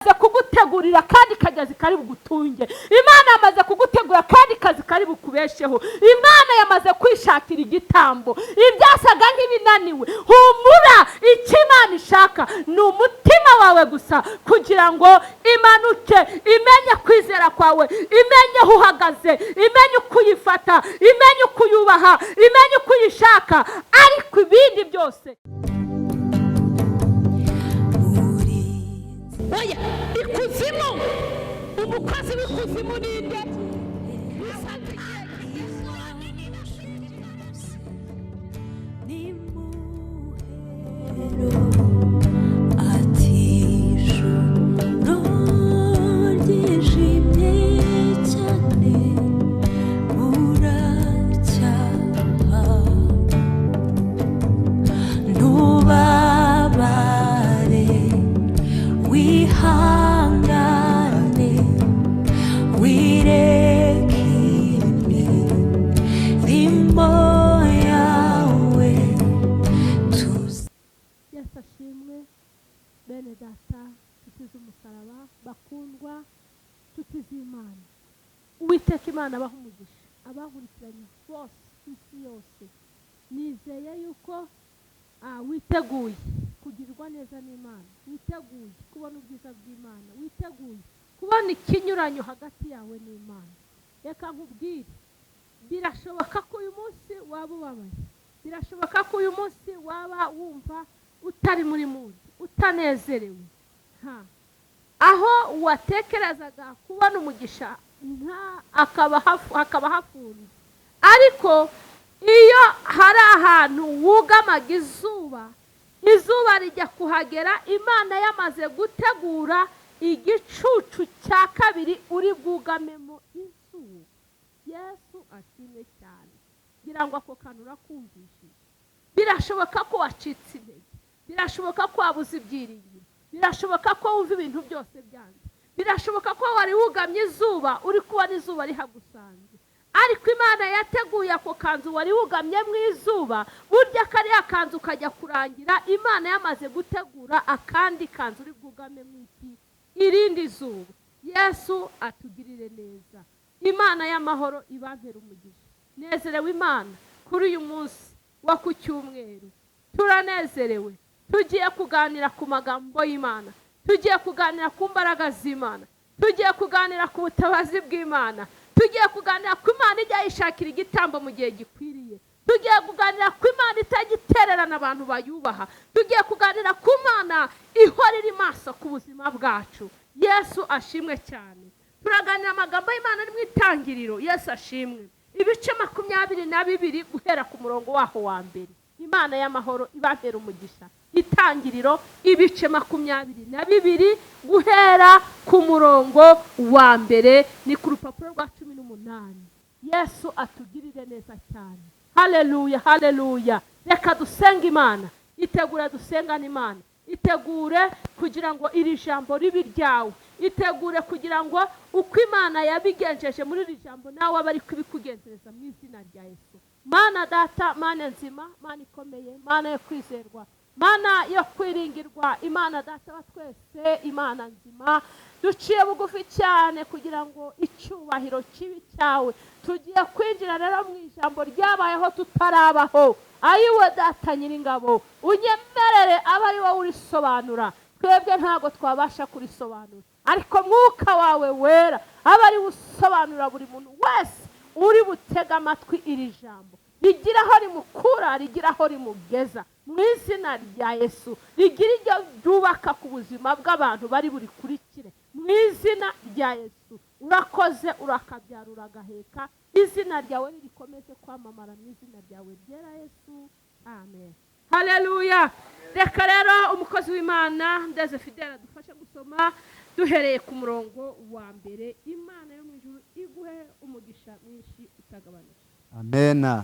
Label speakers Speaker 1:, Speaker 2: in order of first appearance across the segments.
Speaker 1: Kugutegurira kandi kagezi kari bugutunge. Imana yamaze kugutegura kandi kazi kari bukubesheho. Imana yamaze kwishakira igitambo. Ibyasaga nk'ibinaniwe, humura. Icyo Imana ishaka ni umutima wawe gusa, kugira ngo imanuke, imenye kwizera kwawe, imenye aho uhagaze, imenye uko uyifata, imenye uko uyubaha, imenye uko uyishaka. Ariko ibindi byose, oya. Ikuzimu, umukozi w'ikuzimu ninde?
Speaker 2: Ati ijoro ryijimye cyane, buracyaha, ntubabare, wihangane, wireke imirimo yawe tuzi.
Speaker 1: Yesu ashimwe. Bene Data, nshuti z'umusaraba, bakundwa, nshuti z'Imana, Uwiteka Imana abaha umugisha. Abankurikiranye bose ku isi yose, nizeye yuko witeguye kugirirwa neza n'Imana, witeguye kubona ubwiza bw'Imana, witeguye kubona ikinyuranyo hagati yawe n'Imana. Reka nkubwire, birashoboka ko uyu munsi waba ubabaye, birashoboka ko uyu munsi waba wumva utari muri mood, utanezerewe. Aho watekerezaga kubona umugisha nta hakaba hafunze. Ariko iyo hari ahantu wugamaga izuba, izuba rijya kuhagera Imana yamaze gutegura igicucu cya kabiri uri bwugamemo izuba. Yesu ashimwe cyane. Ngira ngo ako kantu urakumvishije. Birashoboka ko wacitse intege, birashoboka ko wabuze ibyiringiro, birashoboka ko wumva ibintu byose byanze, birashoboka ko wari wugamye izuba, uri kubona izuba rihagusanze. Ariko Imana yateguye ako kanzu wari wugamye mu izuba. Burya kariya kanzu kajya kurangira Imana yamaze gutegura akandi kanzu uri bwugame mu iki irindi zuba. Yesu atugirire neza. Imana y'amahoro ibampere umugisha. Nezerewe Imana kuri uyu munsi wa ku cyumweru. Turanezerewe, tugiye kuganira ku magambo y'Imana, tugiye kuganira ku mbaraga z'Imana, tugiye kuganira ku butabazi bw'Imana, tugiye kuganira ku Imana ijya yishakira igitambo mu gihe gikwiriye, tugiye kuganira ku Imana itajya abantu bayubaha, tugiye kuganira ku Mana ihora iri maso ku buzima bwacu. Yesu ashimwe cyane. Turaganira amagambo y'Imana ari mu Itangiriro. Yesu ashimwe. Ibice 22, guhera ku murongo waho wa mbere. Imana y'amahoro ibampera umugisha. Itangiriro, ibice 22, guhera ku murongo wa mbere, ni ku rupapuro rwa 18. Yesu atugirire neza cyane. Haleluya, haleluya. Reka dusenge Imana. Itegure dusengane Imana. Itegure kugira ngo iri jambo ribe iryawe. Itegure kugira ngo uko Imana yabigenjeje muri iri jambo, nawe abe ari kubikugenzereza mu izina rya Yesu. Mana Data, Mana nzima, Mana ikomeye, Mana yo kwizerwa, Mana yo kwiringirwa, Imana Data wa twese, Imana nzima, duciye bugufi cyane kugira ngo icyubahiro kibi cyawe. Tugiye kwinjira rero mu ijambo ryabayeho tutarabaho. Ayiwe Data Nyiringabo, unyemerere abe ari wowe urisobanura. Twebwe ntabwo twabasha kurisobanura, ariko Mwuka wawe Wera abe ari we usobanura buri muntu wese uri butega amatwi iri jambo, rigira aho rimukura, rigira aho rimugeza mu izina rya Yesu, rigira iryo ryubaka ku buzima bw'abantu bari burikurikire mu izina rya Yesu. Urakoze, urakabyara, uragaheka. Izina ryawe rikomeze kwamamara mu izina ryawe ryera Yesu, amen. Haleluya. Reka rero umukozi w'Imana Ndeze Fidele adufashe gusoma duhereye ku murongo wa mbere. Imana yo mu ijuru iguhe umugisha mwinshi utagabanije.
Speaker 3: Amena.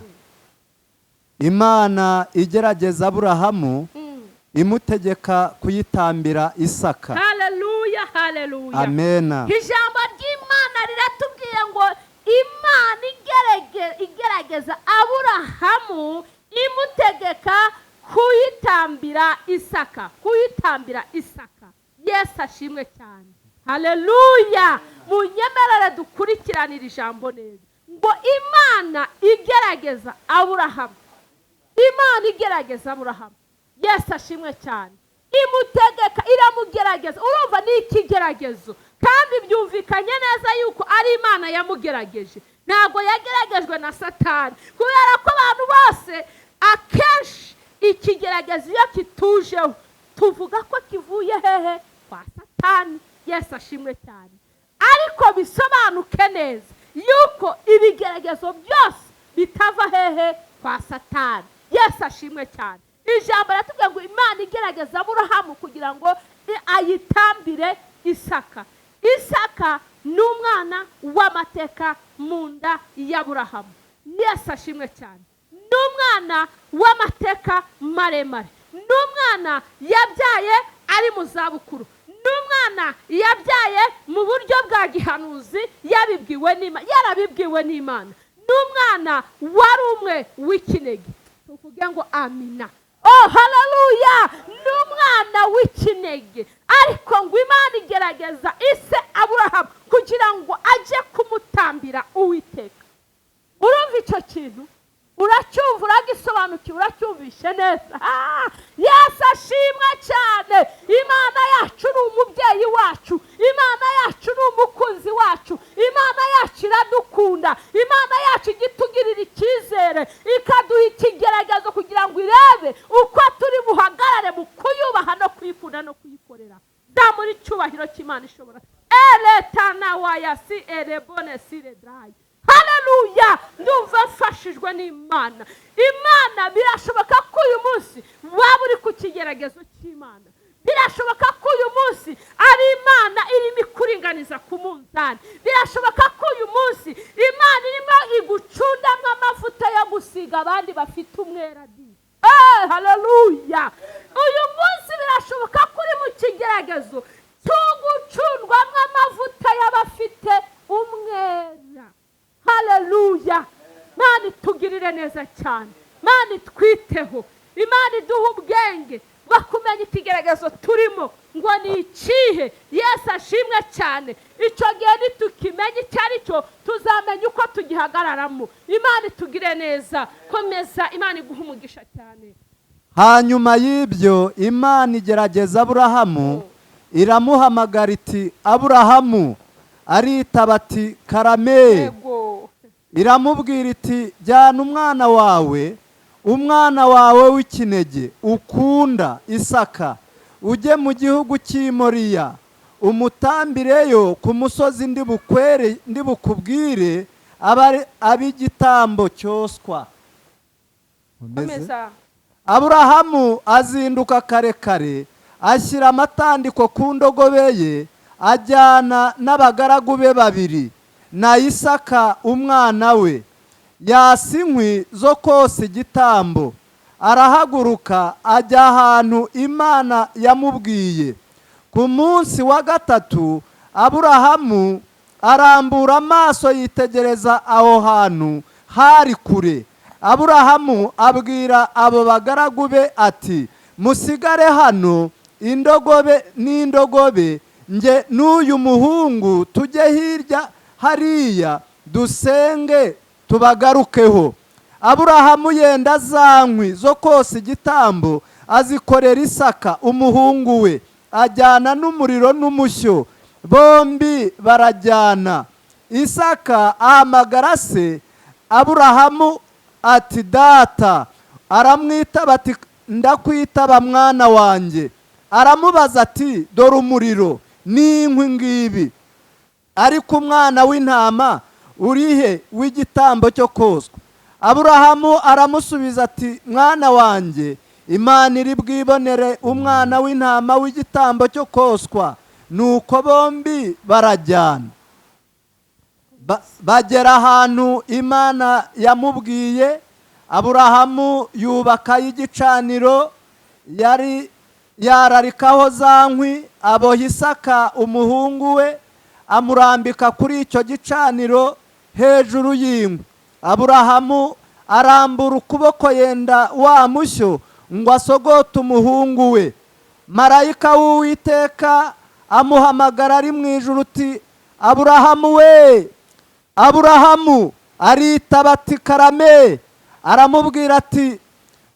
Speaker 3: Imana igerageza Aburahamu, imutegeka kuyitambira Isaka.
Speaker 1: Haleluya, haleluya.
Speaker 3: Amena.
Speaker 1: Ijambo ry'Imana riratubwiye ngo Imana igerageza Aburahamu, imutegeka kuyitambira Isaka, kuyitambira Isaka. Yesu ashimwe cyane. Haleluya! Munyemerere dukurikiranire ijambo neza. Ngo Imana igerageza Aburahamu, Imana igerageza Aburahamu. Yesu ashimwe cyane. Imutegeka, iramugerageza. Urumva ni ikigeragezo, kandi byumvikanye neza yuko ari Imana yamugerageje, ntabwo yageragejwe na Satani. Kubera ko abantu bose akenshi ikigeragezo iyo kitujeho tuvuga ko kivuye hehe? Kwa Satani. Yesu ashimwe cyane. Ariko bisobanuke neza yuko ibigeragezo byose bitava hehe? Kwa Satani. Yesu ashimwe cyane. Ijambo riratubwira ngo Imana igerageza Aburahamu kugira ngo ayitambire Isaka. Isaka ni umwana w'amateka mu nda y'Aburahamu. Yesu ashimwe cyane. Ni umwana w'amateka maremare, ni umwana yabyaye ari mu zabukuru, ni umwana yabyaye mu buryo bwa gihanuzi, yabibwiwe n'Imana, yarabibwiwe n'Imana. Ni umwana wari umwe w'ikinege. Tuvuge ngo amina. Oh, haleluya! Ni umwana w'ikinege, ariko ngo Imana igerageza ise Aburahamu kugira ngo ajye kumutambira Uwiteka. Urumva icyo kintu? Uracyumva? Uragisobanukiwe? Uracyumvishe neza? Yesu ashimwe cyane. Imana yacu ni umubyeyi wacu, Imana yacu ni umukunzi wacu, Imana yacu iradukunda, Imana yacu ijya itugirira icyizere, ikaduha ikigeragezo kugira ngo irebe uko turi buhagarare mu kuyubaha no kuyikunda no kuyikorera. Zamura icyubahiro cy'Imana ishobora. Eretana waya si erebone si redrayi. Haleluya! Ndumva mfashijwe n'Imana. Imana, birashoboka ko uyu munsi waba uri ku kigeragezo cy'Imana. Birashoboka ko uyu munsi ari Imana irimo ikuringaniza ku munzani. Birashoboka ko uyu munsi Imana irimo igucundamo amavuta yo gusiga abandi bafite umwera di. Haleluya! Uyu munsi birashoboka ko uri mu kigeragezo cyo gucundwamo amavuta y'abafite umwera. Haleluya! Imana itugirire neza cyane, Imana itwiteho, Imana iduhe ubwenge bwo kumenya ikigeragezo turimo ngo ni ikihe. Yesu ashimwe cyane. Icyo gihe nitukimenya icyo ari cyo, tuzamenya uko tugihagararamo. Imana itugire neza. Komeza, Imana iguhe umugisha cyane.
Speaker 3: Hanyuma y'ibyo Imana igerageza Aburahamu, iramuhamagara iti: "Aburahamu!" Aritaba ati: "Karame."
Speaker 1: Yego.
Speaker 3: Iramubwira iti: "Jyana umwana wawe, umwana wawe w'ikinege ukunda, Isaka, ujye mu gihugu cy'i Moriya, umutambireyo ku musozi ndi bukwere, ndi bukubwire, abe ab'igitambo cyoswa."
Speaker 1: Komeza.
Speaker 3: Aburahamu azinduka kare kare, ashyira amatandiko ku ndogobe ye, ajyana n'abagaragu be babiri na Isaka umwana we. Yasa inkwi zo kosa igitambo, arahaguruka ajya ahantu Imana yamubwiye. Ku munsi wa gatatu Aburahamu arambura amaso yitegereza aho hantu hari kure. Aburahamu abwira abo bagaragu be ati: "Musigare hano indogobe n'indogobe, nge n'uyu muhungu tujye hirya hariya dusenge, tubagarukeho." Aburahamu yenda za nkwi zo kosa igitambo, azikorera Isaka umuhungu we, ajyana n'umuriro n'umushyo, bombi barajyana. Isaka ahamagara se Aburahamu ati: "Data!" Aramwitaba ati: "Ndakwitaba, mwana wanjye." Aramubaza ati: "Dore umuriro n'inkwi ngibi, ariko umwana w'intama urihe w'igitambo cyo koswa?" Aburahamu aramusubiza ati: "Mwana wanjye, Imana iri bwibonere umwana w'intama w'igitambo cyo koswa." Nuko bombi barajyana. Bagera ahantu Imana yamubwiye, Aburahamu yubakayo igicaniro, yari yararikaho za nkwi, aboha Isaka umuhungu we, amurambika kuri icyo gicaniro hejuru y'inkwi. Aburahamu arambura ukuboko yenda wa mushyo ngo asogote umuhungu we. Marayika w'Uwiteka amuhamagara ari mu ijuru uti: "Aburahamu we, Aburahamu!" Aritaba ati: "Karame." Aramubwira ati: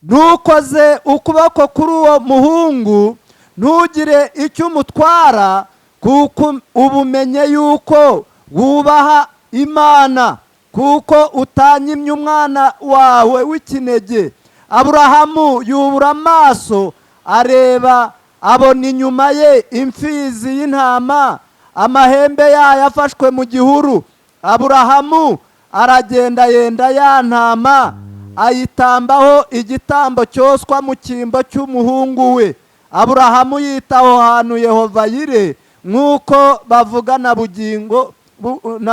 Speaker 3: "Ntukoze ukuboko kuri uwo muhungu, ntugire icyo umutwara, kuko ubumenye yuko wubaha Imana, kuko utanyimye umwana wawe w'ikinege." Aburahamu yubura amaso areba, abona inyuma ye imfizi y'intama, amahembe yayo afashwe mu gihuru. Aburahamu aragenda, yenda ya ntama, ayitambaho igitambo cyoswa mu cyimbo cy'umuhungu we. Aburahamu yita aho hantu Yehova Yire, nk'uko bavuga na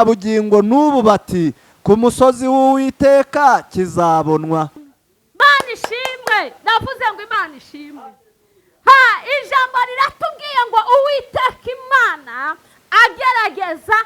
Speaker 3: bugingo n'ubu bati: "Ku musozi w'Uwiteka kizabonwa."
Speaker 1: Imana ishimwe! Navuze ngo Imana ishimwe. Ha, ijambo riratubwiye ngo Uwiteka Imana agerageza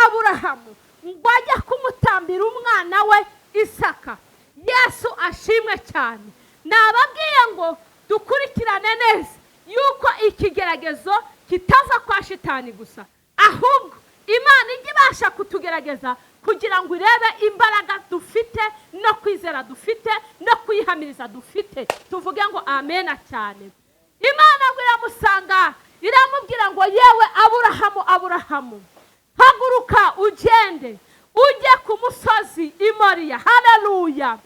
Speaker 1: Aburahamu ngo ajye kumutambira umwana we Isaka. Yesu ashimwe cyane. Nababwiye ngo dukurikirane neza yuko ikigeragezo kitava kwa Shitani gusa, ahubwo Imana ijya ibasha kutugerageza kugira ngo irebe imbaraga dufite no kwizera dufite no kwihamiriza dufite. Tuvuge ngo amena cyane. Imana ngo iramusanga, iramubwira ngo: "Yewe Aburahamu, Aburahamu, haguruka ugende ujye ku musozi Imoriya." Haleluya!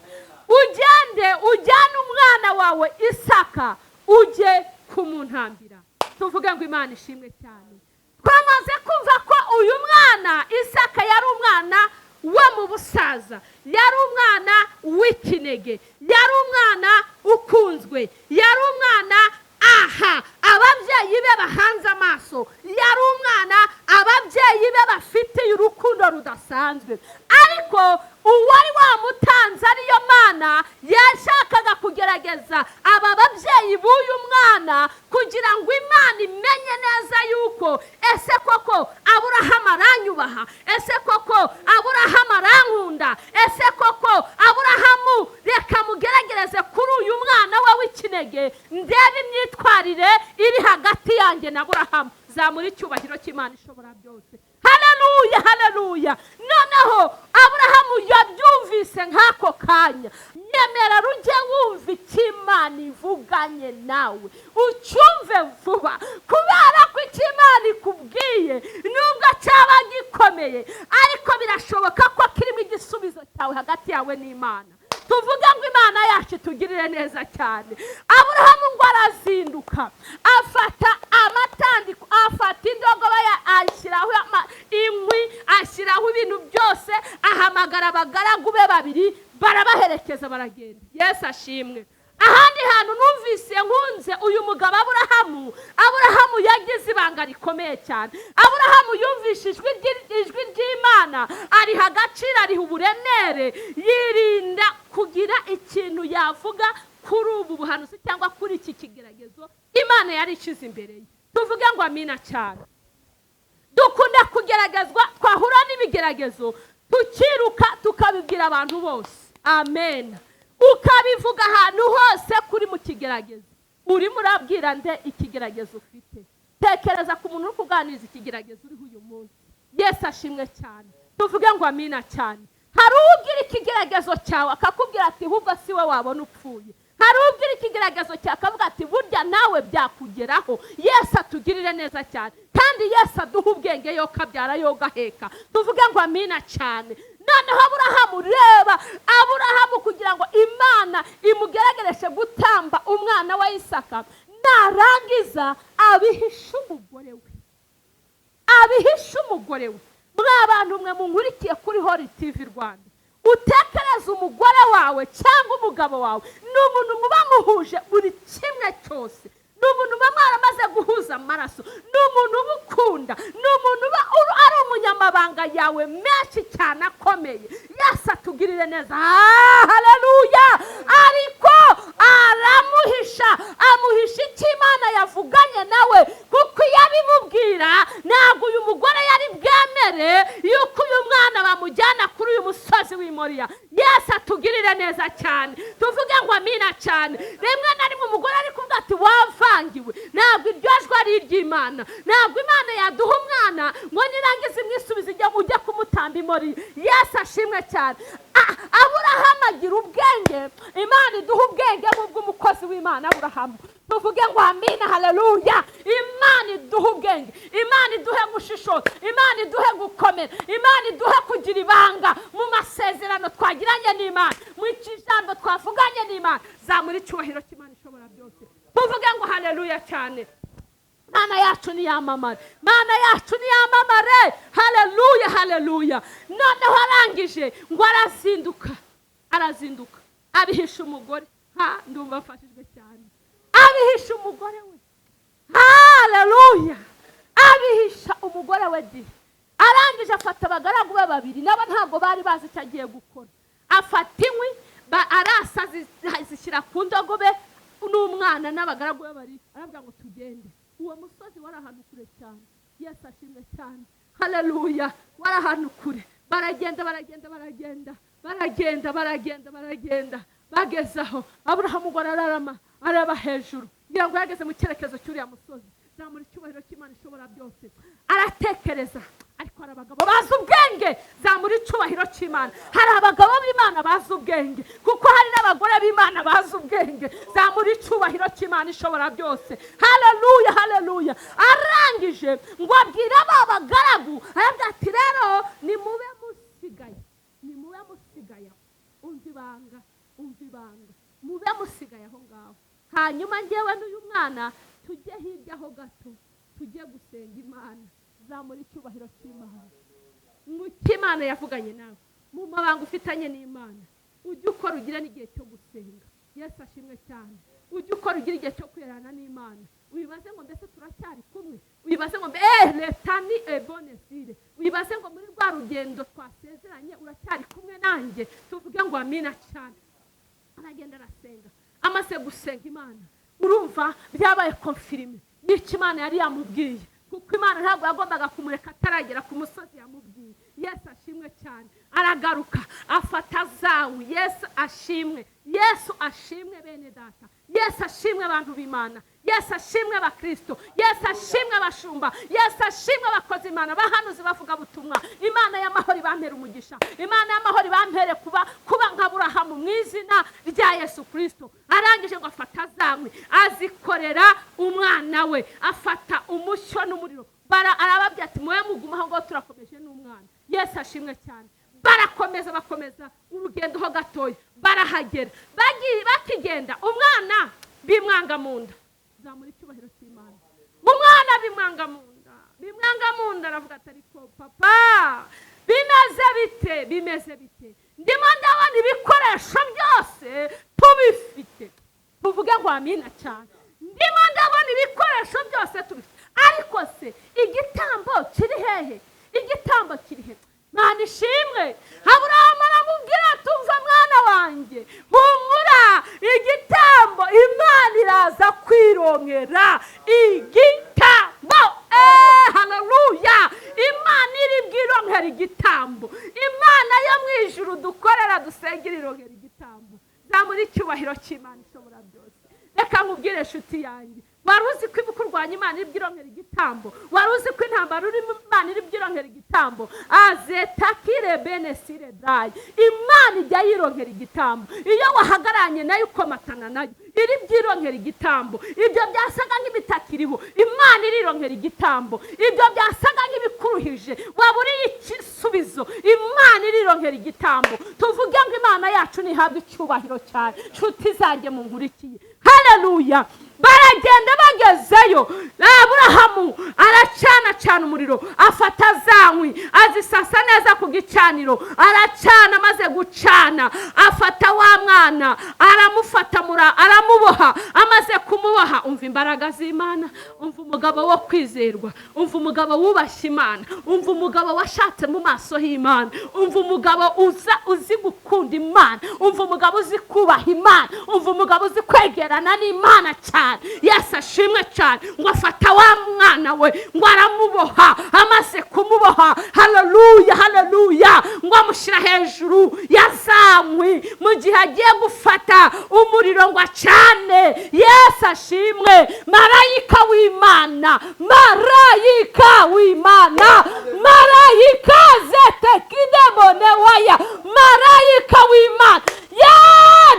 Speaker 1: "Ugende ujyane umwana wawe Isaka, ujye kumuntambira." Tuvuge ngo Imana ishimwe cyane. Twamaze kumva ko uyu mwana Isaka yari umwana wo mu busaza, yari umwana w'ikinege, yari umwana ukunzwe, yari umwana aha ababyeyi be bahanze amaso, yari umwana ababyeyi be bafitiye urukundo rudasanzwe. Ariko uwari wamutanze, ariyo Mana, yashakaga kugerageza aba babyeyi b'uyu mwana kugira ngo Imana imenye neza yuko ese koko Aburahamu aranyubaha, ese koko Aburahamu arankunda, ese koko Aburahamu, reka mugerageze kuri uyu mwana we w'ikinege, ndebe imyitwarire iri hagati yanjye na Aburahamu. Zamura icyubahiro cy'Imana ishobora byose. Haleluya, haleluya! Noneho Aburahamu yabyumvise nk'ako kanya. Nyemera rujye wumva icyo Imana ivuganye nawe, ucyumve vuba, kubera ko icyo Imana ikubwiye, nubwo cyaba gikomeye, ariko birashoboka ko kirimo igisubizo cyawe hagati yawe n'Imana. Tuvuge ngo Imana yacu itugirire neza cyane. Aburahamu ngo arazinduka, afata amatandiko, afata indogobe, ayishyiraho inkwi, ashyiraho ibintu byose, ahamagara abagaragu be babiri, barabaherekeza, baragenda. Yesu ashimwe. Ahandi hantu numvise nkunze uyu mugabo Aburahamu, Aburahamu yagize ibanga rikomeye cyane. Aburahamu yumvishe ijwi ry'Imana, ariha agaciro, ariha uburemere, yirinda kugira ikintu yavuga kuri ubu buhanuzi cyangwa kuri iki kigeragezo Imana yari ishyize imbere ye. Tuvuge ngo amina cyane. Dukunda kugeragezwa, twahura n'ibigeragezo tukiruka tukabibwira abantu bose. Amen. Ukabivuga ahantu hose kuri mu kigeragezo. Urimo urabwira nde ikigeragezo ufite? Tekereza ku muntu uri kuganiriza ikigeragezo uriho uyu munsi. Yesu ashimwe cyane. Tuvuge ngo amina cyane. Hari ubwira ikigeragezo cyawe akakubwira ati: "Ahubwo si we wabona upfuye." Hari ubwira ikigeragezo cyawe akavuga ati: "Burya nawe byakugeraho." Yesu atugirire neza cyane, kandi Yesu aduha ubwenge yo kabyara yo gaheka. Tuvuge ngo amina cyane. Noneho Aburahamu, reba Aburahamu, kugira ngo Imana imugeragereshe gutamba umwana wa Isaka, narangiza abihishe umugore we, abihishe umugore we. Mwa bantu mwe munkurikiye kuri Holy TV Rwanda, utekereze umugore wawe cyangwa umugabo wawe ni umuntu muba muhuje buri kimwe cyose, ni umuntu muba mwaramaze guhuza amaraso, ni umuntu uba ukunda, ni umuntu uba ari umunyamabanga yawe menshi cyane akomeye. Yesu atugirire neza. Ah, haleluya! Ariko aramuhisha, amuhisha icyo Imana yavuganye nawe, kuko iyo abimubwira ntabwo uyu mugore yari bwemere yuko uyu mwana bamujyana kuri uyu musozi w'Imoriya. Yesu atugirire neza cyane. Tuvuge ngo amina cyane. Rimwe na rimwe umugore ari kuvuga ati: "Wavangiwe." Ntabwo Imana. Ntabwo Imana yaduha umwana ngo nirangize imwisubize ijya ujya kumutamba imori. Yesu ashimwe cyane. Aburahamu agira ubwenge. Imana iduha ubwenge nk'ubw'umukozi w'Imana Aburahamu. Tuvuge ngo amina, haleluya. Imana iduhe ubwenge, Imana iduhe gushishoza, Imana iduhe gukomera, Imana iduhe kugira ibanga mu masezerano twagiranye n'Imana, mu ijambo twavuganye n'Imana. Zamura icyubahiro cy'Imana ishobora byose. Tuvuge ngo haleluya cyane. Mana yacu niyamamare, Mana yacu niyamamare, haleluya, haleluya. Noneho arangije ngo arazinduka, arazinduka abihisha umugore. Ha, ndumva afashijwe cyane. Abihisha umugore we, haleluya, abihisha umugore we di. Arangije afata abagaragu be babiri, nabo ntabwo bari bazi icyo agiye gukora. Afata inkwi arasa zishyira ku ndogobe n'umwana n'abagaragu be babiri, arabwira ngo tugende. Uwo musozi wari ahantu kure cyane. Yesu ashimwe cyane, haleluya. Wari ahantu kure. Baragenda, baragenda, baragenda, baragenda, baragenda, baragenda. Bageze aho, Aburahamu ngo arararama, areba hejuru, ngira ngo yageze mu cyerekezo cy'uriya musozi. Zamura icyubahiro cy'Imana ishobora byose. Aratekereza, ariko hari abagabo bazi ubwenge. Zamura icyubahiro cy'Imana. Hari abagabo b'Imana bazi ubwenge, kuko hari n'abagore b'Imana bazi ubwenge. Zamura icyubahiro cy'Imana ishobora byose. Haleluya, haleluya. Arangije ngo abwire ba bagaragu, arabwira ati rero nimube musigaye, nimube musigaye aho. Umva ibanga, umva ibanga, mube musigaye aho ngaho, hanyuma njyewe n'uyu mwana tujye hirya aho gato, tujye gusenga Imana. Zamura icyubahiro cy'Imana. Mu cyo Imana yavuganye nawe, mu mabanga ufitanye n'Imana, ujye ukora ugire n'igihe cyo gusenga. Yesu ashimwe cyane. Ujye ukora ugire igihe cyo kwerana n'Imana. Wibaze ngo mbese turacyari kumwe? Wibaze ngo leta ni ebonesire. Wibaze ngo muri rwa rugendo twasezeranye uracyari kumwe nanjye? Tuvuge ngo amina cyane. Aragenda arasenga. Amaze gusenga Imana, urumva byabaye confirmé n'icyo Imana yari yamubwiye, kuko Imana ntabwo yagombaga kumureka ataragera ku musozi yamubwiye. Yesu ashimwe cyane. Aragaruka afata zawe. Yesu ashimwe, Yesu ashimwe bene data, Yesu ashimwe abantu b'Imana, Yesu ashimwe abakristo, Yesu ashimwe abashumba, Yesu ashimwe abakozi Imana, bahanuzi, bavuga butumwa. Imana y'amahoro ibampere umugisha, Imana y'amahoro ibampere kuba nka Burahamu mu izina rya Yesu Kristo. Arangije ngo afata zankwi azikorera umwana we, afata umushyo n'umuriro, arababwira ati mube muguma aho ngaho, turakomeje n'umwana. Yesu ashimwe cyane. Barakomeza, bakomeza urugendo ho gatoya, barahagera. Bagiye, bakigenda, umwana bimwanga mu nda. Zamura icyubahiro cy'Imana. Umwana bimwanga mu nda, bimwanga mu nda. Aravuga ati ariko papa, bimeze bite? Bimeze bite? Ndimo ndabona ibikoresho byose tubifite. Tuvuge ngo amina cyane. Ndimo ndabona ibikoresho byose tubifite, ariko se igitambo kiri hehe? Igitambo kiri hehe? Mwana ishimwe. Aburahamu aramubwira, tumva mwana wanjye, humura, igitambo Imana iraza kwironkera igitambo. Haleluya. Imana iri bwironkera igitambo. Imana yo mu ijuru dukorera, dusengera, ironkera igitambo. Zamura icyubahiro cy'Imana ishobora byose. Reka nkubwire inshuti yanjye, wari uzi ko ibuka urwanya Imana iri bwironkera igitambo? Wari uzi ko intambara urimo Imana iri bwironkera igitambo? Azetakire bene sire dayi. Imana ijya yironkera igitambo. Iyo wahagararanye nayo, ukomatana nayo, iri byironkera igitambo. Ibyo byasaga nk'ibitakiriho, Imana irironkera igitambo. Ibyo byasaga nk'ibikuruhije, waburiye igisubizo, Imana irironkera igitambo. Tuvuge ngo Imana yacu ntihabwe icyubahiro cyane. Nshuti zanjye munkurikiye, haleluya. Baragenda, bagezeyo, Aburahamu aracana, cana umuriro, afata za nkwi azisasa neza ku gicaniro, aracana. Amaze gucana, afata wa mwana, aramufata, aramuboha. Amaze kumuboha, umva imbaraga z'Imana, umva umugabo wo kwizerwa, umva umugabo wubashye Imana, umva umugabo washatse mu maso h'Imana, umva umugabo uza uzi gukunda Imana, umva umugabo uzi kubaha Imana, umva umugabo uzi kwegerana n'Imana cyane. Yesu ashimwe cyane. Ngo afata wa mwana we, ngo aramuboha. Amaze kumuboha, haleluya, haleluya, ngo amushyira hejuru ya za za nkwi mu gihe agiye gufata umuriro ngo acane. Yesu ashimwe. Marayika w'Imana, marayika w'Imana, marayika zetekidemone waya, marayika w'Imana ya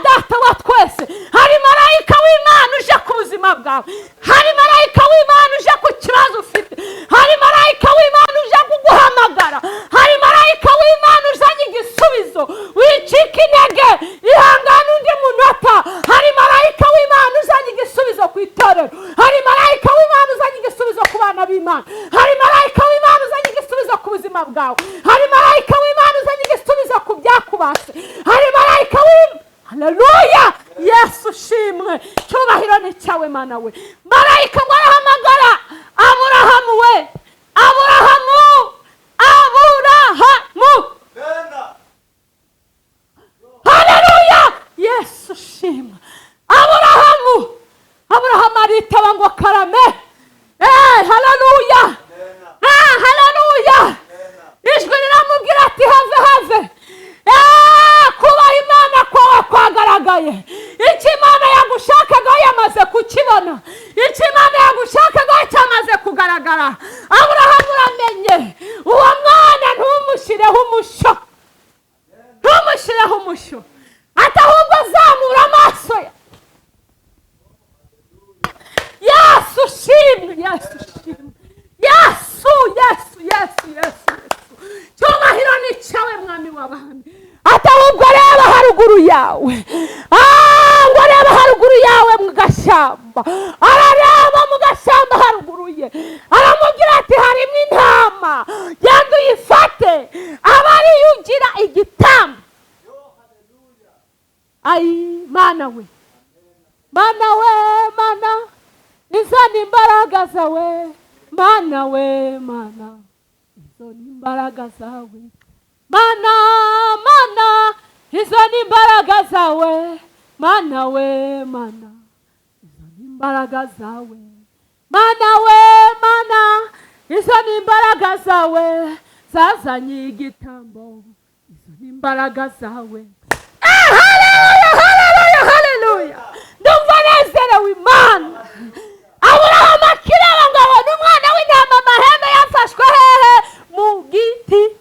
Speaker 1: Data wa twese. Hari marayika w'Imana uje ku buzima bwawe, hari marayika w'Imana uje ku kibazo ufite, hari marayika w'Imana uje kuguhamagara, hari marayika w'Imana uzanye igisubizo. Wicika intege, ihangane undi munota. Hari marayika w'Imana uzanye igisubizo ku itorero, hari marayika w'Imana uzanye igisubizo ku bana b'Imana, hari marayika w'Imana uzanye igisubizo ku buzima bwawe, hari marayika w'Imana uzanye igisubizo ku byakubase, hari marayika w'Imana. Haleluya! Yesu ushimwe, cyubahiro ni cyawe Mana we. Marayika ngo arahamagara Aburahamu we, Aburahamu, Aburahamu. Haleluya! Yesu ushimwe. Aburahamu, Aburahamu aritaba ngo karame. Haleluya! Haleluya! Ijwi riramubwira ati have have. Kubaha Imana kwawe kwagaragaye. Icyo Imana yagushakagaho yamaze kukibona, icyo Imana yagushakagaho cyamaze kugaragara. Aburahamu uramenye, uwo mwana ntumushyireho umushyo, ntumushyireho umushyo, ati ahubwo zamura amaso ye. Yesu ushimwe, Yesu ushimwe, Yesu, Yesu, Yesu, Yesu, Yesu. Cyubahiro ni cyawe Mwami w'abami. Ati ahubwo reba haruguru yawe, ngo reba haruguru yawe mu gashyamba. Arareba mu gashyamba haruguru ye, aramubwira ati harimo intama, genda uyifate aba ariyo ugira igitambo. Ayi Mana we, Mana we, Mana izo ni imbaraga zawe, Mana we, Mana izo ni imbaraga zawe, Mana, Mana izo ni imbaraga zawe, Mana we, Mana izo ni imbaraga zawe, Mana we, Mana izo ni imbaraga zawe zazanye igitambo, izo ni imbaraga zawe. Haleluya, haleluya, haleluya! Ndumva nezerewe Imana. Aburahamu akireba ngo abone umwana w'intama amahembe yafashwe hehe? Mu giti.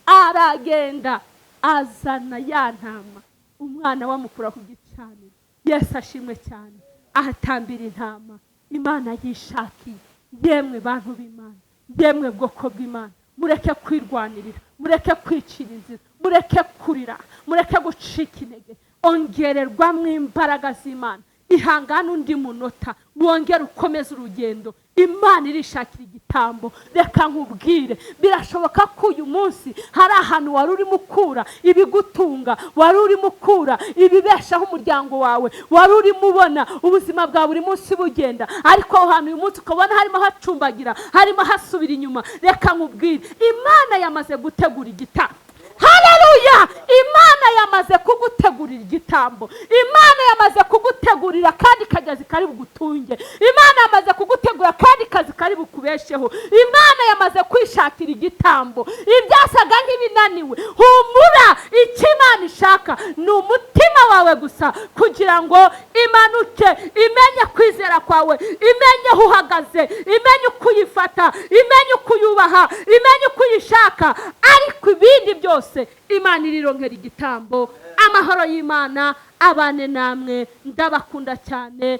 Speaker 1: Aragenda azana ya ntama, umwana wamukura ku gicaniro. Yesu ashimwe cyane. Ahatambira intama Imana yishakiye. Yemwe bantu b'Imana, yemwe bwoko bw'Imana, mureke kwirwanirira, mureke kwicira inzira, mureke kurira, mureke gucika intege. Ongererwamo imbaraga z'Imana, ihangane undi munota, wongere ukomeze urugendo. Imana irishakira igitambo. Reka nkubwire, birashoboka ko uyu munsi hari ahantu wari urimo ukura ibigutunga, wari urimo ukura ibibeshaho umuryango wawe, wari urimo ubona ubuzima bwa buri munsi bugenda, ariko aho hantu uyu munsi ukabona harimo hacumbagira, harimo hasubira inyuma. Reka nkubwire, Imana yamaze gutegura igitambo. Haleluya! Imana yamaze kugutegurira igitambo. Imana yamaze kugutegurira kandi kagezi kari bugutunge. Imana yamaze kugutegura kandi kazi kari bukubesheho. Imana yamaze kwishakira igitambo. Ibyasaga nk'ibinaniwe, humura. Icyo Imana ishaka ni umutima wawe gusa, kugira ngo imanuke, imenye kwizera kwawe, imenye aho uhagaze, imenye uko uyifata, imenye uko uyubaha, imenye uko uyishaka. Ariko ibindi byose Imana irironkera igitambo. Amahoro y'Imana abane namwe. Ndabakunda cyane.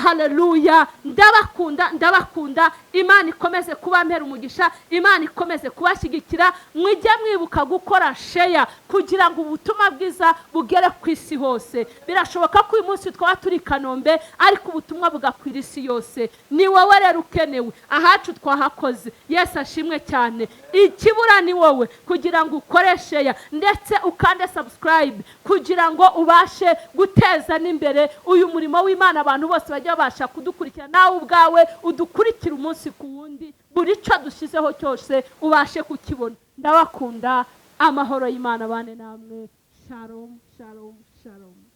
Speaker 1: Haleluya! Ndabakunda, ndabakunda. Imana ikomeze kubampera umugisha, Imana ikomeze kubashyigikira. Mwijye mwibuka gukora share kugira ngo ubutumwa bwiza bugere ku isi hose. Birashoboka ko uyu munsi twaba turi i Kanombe, ariko ubutumwa bugakwira isi yose. Ni wowe rero ukenewe, ahacu twahakoze. Yesu ashimwe cyane. Ikibura ni wowe kugira ngo ukore share ndetse ukande subscribe kugira ngo ubashe guteza n'imbere uyu murimo w'Imana, abantu bose bajya babasha kudukurikira. Nawe ubwawe udukurikira umunsi ku wundi, buri cyo dushyizeho cyose ubashe kukibona. Ndabakunda. Amahoro y'Imana bane namwe. Shalom, shalom, shalom.